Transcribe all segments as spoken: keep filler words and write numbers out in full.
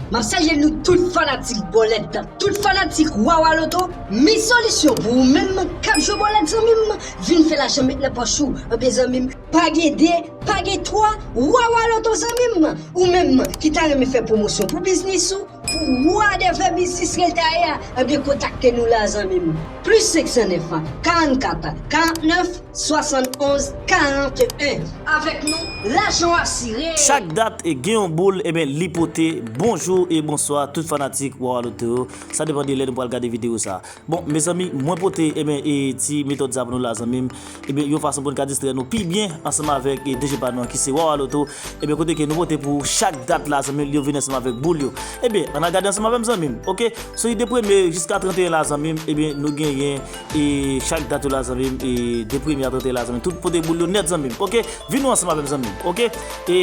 M ap salye nou tout fanatik bòlèt, tout fanatik Wawa Loto. Mi solisyon pou ou menm k ap jwe bòlèt, zanmi m. Vin fè lajan met nan pòch ou. Ebyen, zanmi m, pa gen de, pa gen twa, Wawa Loto, zanmi m. Ou menm ki ta renmen fè pwomosyon pou biznis ou, pou whatever biznis ke l ta ye a, ebyen, kontakte nou la, zanmi m. Plis senk san nèf, karannkat, karannèf, swasannonz, karanteyen. Avèk nou, lajan w asire. Chak dat e gen yon boul, ebyen, li pote bonjou e bonswa tout fanatik Wawa Loto yo. Sa depann de lè nou pral gade videyo sa. Bon, mezanmi, mwen pote, ebyen, e ti metòd sa pou nou la, zanmi m. Ebyen, yon fason pou n ka distrè nou pi byen ansanm avèk, e, D J pa nou an ki se Wawa Loto. Ebyen, kote ke nou pote pou chak dat la, zanmi m, yo vin ansanm avèk boul yo. Ebyen, ann al gade ansanm avè m, zanmi m, oke? Sou de premye jiska trannteyen la, zanmi m, ebyen, nou genyen, e, chak dat yo la, zanmi m, e, de premye a trannteyen la, zanmi m, tout pote boul yo nèt, zanmi m, oke? Vin nou ansanm avè m, zanmi m, oke? E,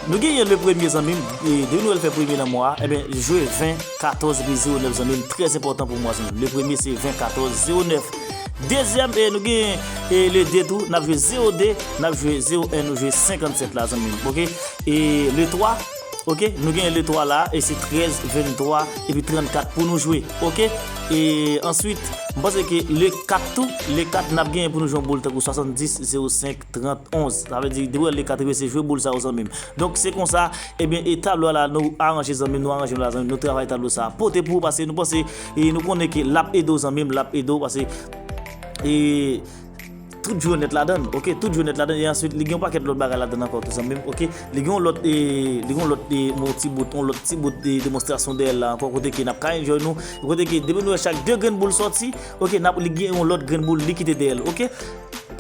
nou genyen le premye, zanmi m, e, depi nou wè l fè premye nan mwa a, ebyen, jwe ven katòz epi zewo nèf, zanmi m, trè enpòtan pou mwa, zanmi m. Le premye se ven katòz zewo nèf. Dezyèm, e, nou genyen, e, le de tou, n ap jwe zewo de, n ap jwe zewo en, nou jwe senkannsèt la, zanmi m, oke? E, le twa, oke, nou genyen le twa la, e se trèz, venntwa, epi trannkat pou nou jwe, oke? E answit, m panse ke le kat tou, le kat n ap genyen pou nou jwe yon boul tankou swasanndis, zewo senk, trant, onz. Sa vle di, depi w wè le kat rive, se jwe boul sa yo, zanmi m. Donk, se konsa, ebyen, e tablo a la, nou aranje, zanmi m, nou aranje l la, zanmi m, nou travay tablo sa a. Pote pou ou, paske nou panse, e nou konnen ke l ap ede w, zanmi m, l ap ede w, paske, e, tout jwe nèt ladan l, oke? Tout jwe nèt ladan l, e answit, li gen yon pakèt lòt bagay ladan l ankò tou, zanmi m, oke? Li gen yon lòt, e, li gen yon lòt, e, yon ti bout, yon lòt ti bout de demonstrasyon dèyè l la ankò, kote ke n ap ka enjoy nou, kote ke depi nou wè chak de grenn boul sòti, oke, n ap, li gen yon lòt grenn boul, li kite dèyè l, oke?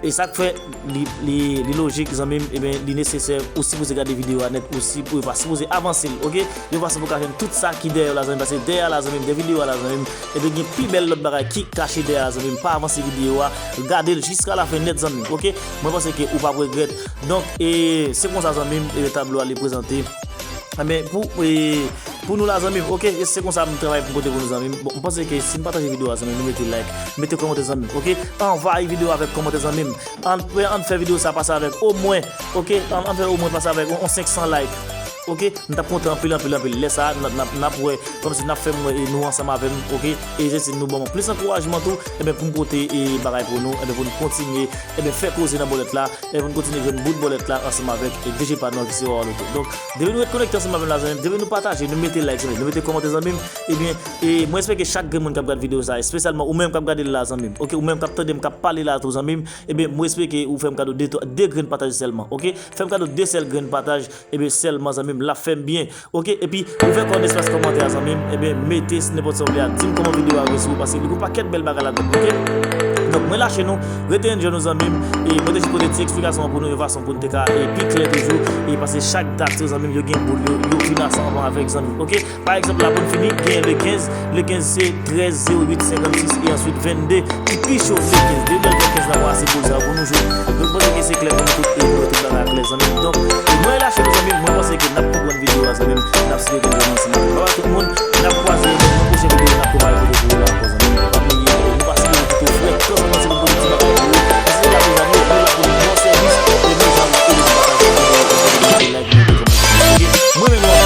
E sa k fè li, li, li lojik, zanmi m, ebyen, li nesesè, ou sipoze gade videyo a nèt, ou si, ou pa sipoze avanse l, oke? Yon fason pou ka jwenn tout sa ki dèyè yo la, zanmi m, paske dèyè a la, zanmi m, dèyè videyo a la, zanmi m, ebyen, gen pi bèl lòt bagay ki kache dèyè a, zanmi m. Pa avanse videyo a, gade l jiska lafen nèt, zanmi m, oke? Mwen panse ke ou p ap regrèt. Donk, e, se konsa, zanmi m, e, tablo a li prezante. Ebyen, pou, e, pou nou la, zanmi m, oke? E se konsa m travay pou m pote pou nou, zanmi m. Bon, m panse ke si n pataje videyo a, zanmi m, nou mete like, mete kòmantè, zanmi m, oke? Anvayi videyo a avèk kòmantè, zanmi m. Ann, ann fè videyo sa pase avèk omwen, oke? Ann, ann fè omwen pase avèk yon, yon senk san like, oke? M t ap kontan anpil, anpil, anpil. Lè sa a, n ap, n ap, n ap wè, kòmsi n ap fè m wè, e, nou ansanm avè m, oke? E se si nou ban mwen plis ankourajman tou, ebyen, pou m pote, e, bagay pou nou, ebyen, pou nou kontinye, ebyen, fè koze nan bòlèt la, ebyen, pou n kontinye jwenn bout bòlèt la ansanm avèk, e, D J pa nou an ki se Wawa Loto. Donk, depi nou ret konekte ansanm avè m la, zanmi m, depi nou pataje, nou mete like, zanmi m, nou mete kòmantè, zanmi m, ebyen, e, mwen espere ke chak grenn moun k ap gade videyo sa, espesyalman ou menm k ap gade l la, zanmi m, oke, ou menm k ap tande m, k ap pale la tou, zanmi m, ebyen, mwen espere ke ou fè m kado de, de grenn pataj sèlman, oke? Fè m kado de sèl grenn pataj, ebyen, sèlman, zanmi m, l ap fè m byen, oke? Epi, ouvè kò n espas kòmantè a, zanmi m, ebyen, mete si nenpòt sa w vle a, di m kòman videyo a rive sou ou, paske li gen yon pakèt bèl bagay ladan, oke? Donk, mwen lache nou, rete enjoy nou, zanmi m, e mwen te jis pote ti eksplikasyon an pou nou, yon fason pou n te ka, e, pi klè toujou, e paske chak dat yo, zanmi m, yo gen boul yo, yo vin ansanm avèk, zanmi m, oke? Pa egzanp, la pou n fini, gen le kenz, le kenz se trèz, zewo uit, senkannsis, e answit vennde, ki pi cho le kenz. Depi lè l fè kenz nan mwa a, se boul sa yo pou nou jwe. Donk, mwen panse ke se klè pou nou tout, e nou wè tout bagay a klè, zanmi m. Donk, mwen lache nou, zanmi m, mwen panse ke n ap konprann videyo a, zanmi m, n ap site tout moun ansanm. Bye bye tout moun, n ap kwaze nan pwochen videyo, n ap konpare videyo pou ou la ankò, zanmi m. Pa bliye, nou pa sipoze kite w frèt, tan sa panse pou poze ti bagay pou ou. Paske la, mezanmi, nou la pou n bon sèvis, e mezanmi, e nou pataje videyo, e mete like, mete kòmantè. Oke? Mwen menm, nou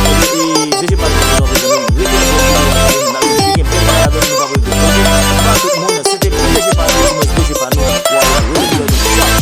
anpil, e, e, D J pa nou anpil, zanmi m. Rete ansanm pou nou, zanmi m. N ap gen bèl bagay ladan, nou p ap regrèt. Oke? Bye tout moun, se te D J pa nou, se mwen, D J pa nou. Waw, rete ansanm pou nou. Tchao.